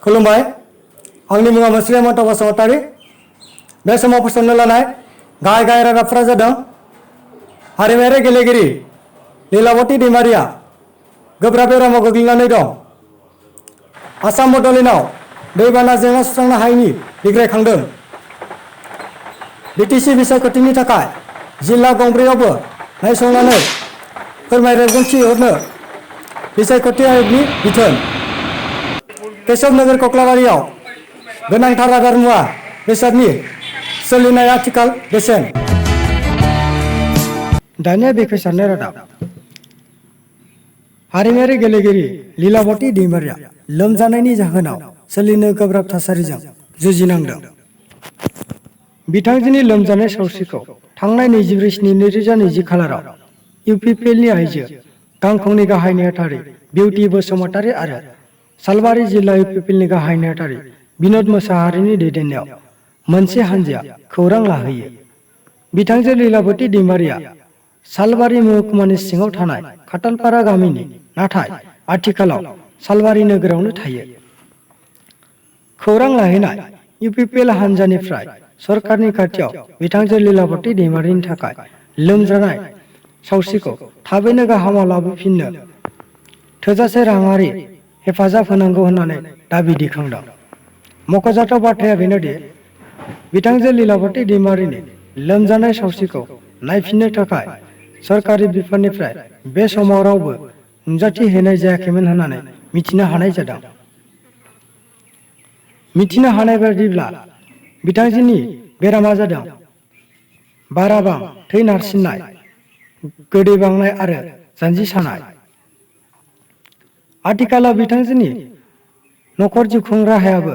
खुलुमबाय आंनि मुङा मुस्लिम हेमन्त बसुमतारी बे समाव फोसावनो लानाय गाहाय रादाबफोरा जादों हारिमायारि गेलेगिरि लीलावती दैमारिया गोब्राब बेरामाव गोग्लैनानै दं आसाम बड'लेण्डआव दैबाना जेंना सुस्रांनो हायैनि बिग्रायखांदों बिटिसि बिसायख'थिनि थाखाय जिल्ला गंब्रैयावबो नायसंनानै फोरमाय रेबगान्थि हरनो बिसायख'थि आय'गनि बिथोन केशव नगर कक्लाबारियाव गोनांथार आदार मुवा बेसादनि सोलिनाय आथिखाल बेसेन दानिया बेखेवसारनाय रादाब हारिमायारि गेलेगिरि लीलावती दैमारिया लोमजानायनि जाहोनाव सोलिनो गोब्राब थासारिजों जुजिनांदों बिथांजोनि लोमजानाय सावस्रिखौ थांनाय 24/7/2020 खालाराव इउपिपिएलनि आइजो गांखंनि गाहाय नेहाथारि बिउटि बसुमतारी आरो सालबारि जिल्ला इउपिपिएलनि गाहाय नेहाथारि बिनोद मोसाहारिनि दैदेननायाव मोनसे हानजाया खौरां लाहैयो बिथांजो लीलावती दैमारिया सालबारि महकुमानि सिङाव थानाय खाटालपारा गामिनि नाथाय आथिखालाव सालबारि नोगोरावनो थायो खौरां लाहैनाय इउपिपिएल हानजानिफ्राय सरकारनि खाथियाव बिथांजो लीलावती दैमारिनि थाखाय लोमजानाय सावस्रिखौ थाबैनो गाहामाव लाबोफिननो थोजासे राङारि हेफाजाब होनांगौ होननानै दाबि दैखांदों मख'जाथाव बाथ्राया बेनोदि बिथांजो लीलावती दैमारिनि लोमजानाय सावस्रिखौ नायफिननो थाखाय सरकारि बिफाननिफ्राय बे समाव रावबो नुजाथि हैनाय जायाखैमोन होननानै मिथिनो हानाय जादों मिथिनो हानाय बायदिब्ला बिथांजोनि बेरामा जादों बाराबां थै नारसिननाय गोदै बांनाय आरो जानजि सानाय आथिखालाव बिथांजोनि नखर जिउ खुं राहायाबो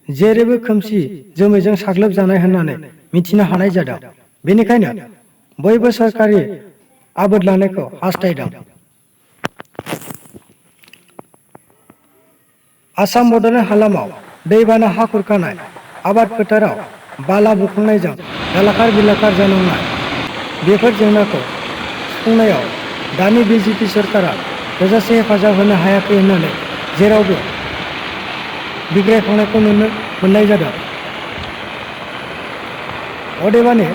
जेरैबो खोमसि जोमैजों साग्लोबजानाय होननानै मिथिनो हानाय जादों बेनिखायनो बयबो सरकारि आबोद लानायखौ हास्थायदों आसाम बड'लेण्ड हालामाव दैबाना हा खुरखानाय आबाद फोथाराव बाला बुखांनायजों जालाखार बिलाखार जानांनाय बेफोर जेंनाखौ सुफुंनायाव दानि बिजेपि सरकारा थोजासे हेफाजाब होनो हायाखै होननानै जेरावबो बिग्रायखांनायखौ नुनो मोननाय जादों अदेबानि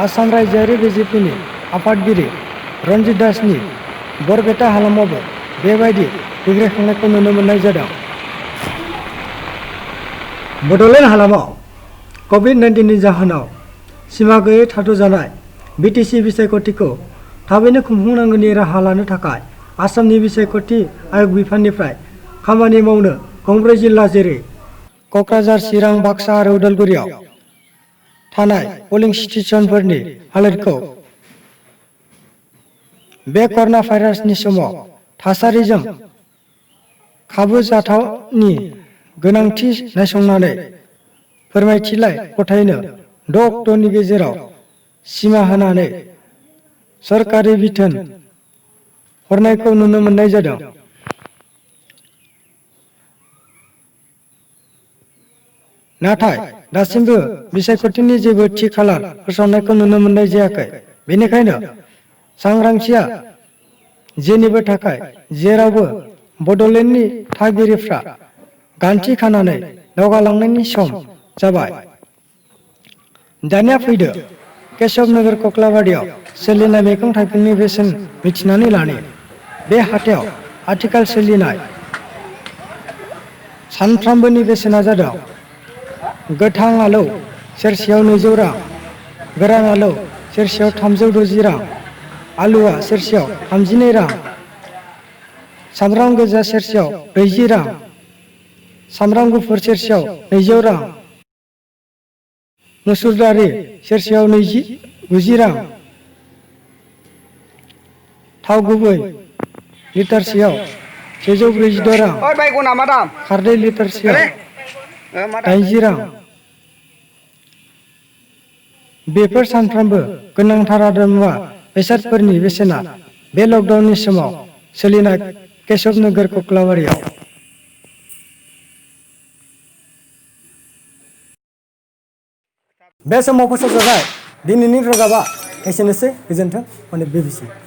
आसाम रायजोआरि बिजेपिनि आफादगिरि रन्जित दासनि बरपेटा हालामावबो बेबायदि बिग्रायखांनायखौ नुनो मोननाय जादों बड'लेण्ड हालामाव कभिड-19नि जाहोनाव सिमा गैयै थाद'जानाय बिटिसि बिसायख'थिखौ थाबैनो खुंफुंनांगौनि राहा लानो थाखाय आसामनि बिसायख'थि आय'ग बिफाननिफ्राय खामानि मावनो गंब्रै जिल्ला जेरै क'क्राझार चिरां बाक्सा आरो उदालगुरियाव थानाय पलिं स्टेशनफोरनि हालोदखौ बे कर'ना भाइरासनि समाव थासारिजों खाबु जाथावनि गोनांथि नायसंनानै फोरमायथिलाय गथायनो 6 अक्ट'नि गेजेराव सिमा होनानै सरकारि बिथोन हरनायखौ नुनो मोननाय जादों नाथाय दासिमबो बिसायख'थिनि जेबो थि खालार फोसावनायखौ नुनो मोननाय जायाखै बेनिखायनो सांग्रांथिया जेनिबो थाखाय जेरावबो बड'लेण्डनि थागिरिफ्रा गान्थि खानानै दावगालांनायनि सम जाबाय दानिया फैदो केशव नगर कक्लाबारियाव सोलिनाय मैगं थाइगंनि बेसेन मिथिनानै लानि बे हाथायाव आथिखाल सोलिनाय सानफ्रामबोनि बेसेना जादों गोथां आलौ सेरसेयाव 200 रां गोरान आलौ सेरसेयाव 360 रां आलुआ सेरसेयाव 32 रां सामब्राम गोजा सेरसेयाव 40 रां सामब्राम गुफुर सेरसेयाव 200 रां मुसुर दालि सेरसेयाव 90 रां थाव गुबै लिटारसेयाव 146 रां खारदै लिटारसेयाव 80 रां बेफोर सानफ्रामबो गोनांथार आदार मुवा बेसादफोरनि बेसेना बे लकडाउननि समाव सोलिनाय केशव नगर कक्लाबारियाव बे समाव फोसावजानाय दिनैनि रादाबा एसेनोसै गोजोन्थों बिबिसि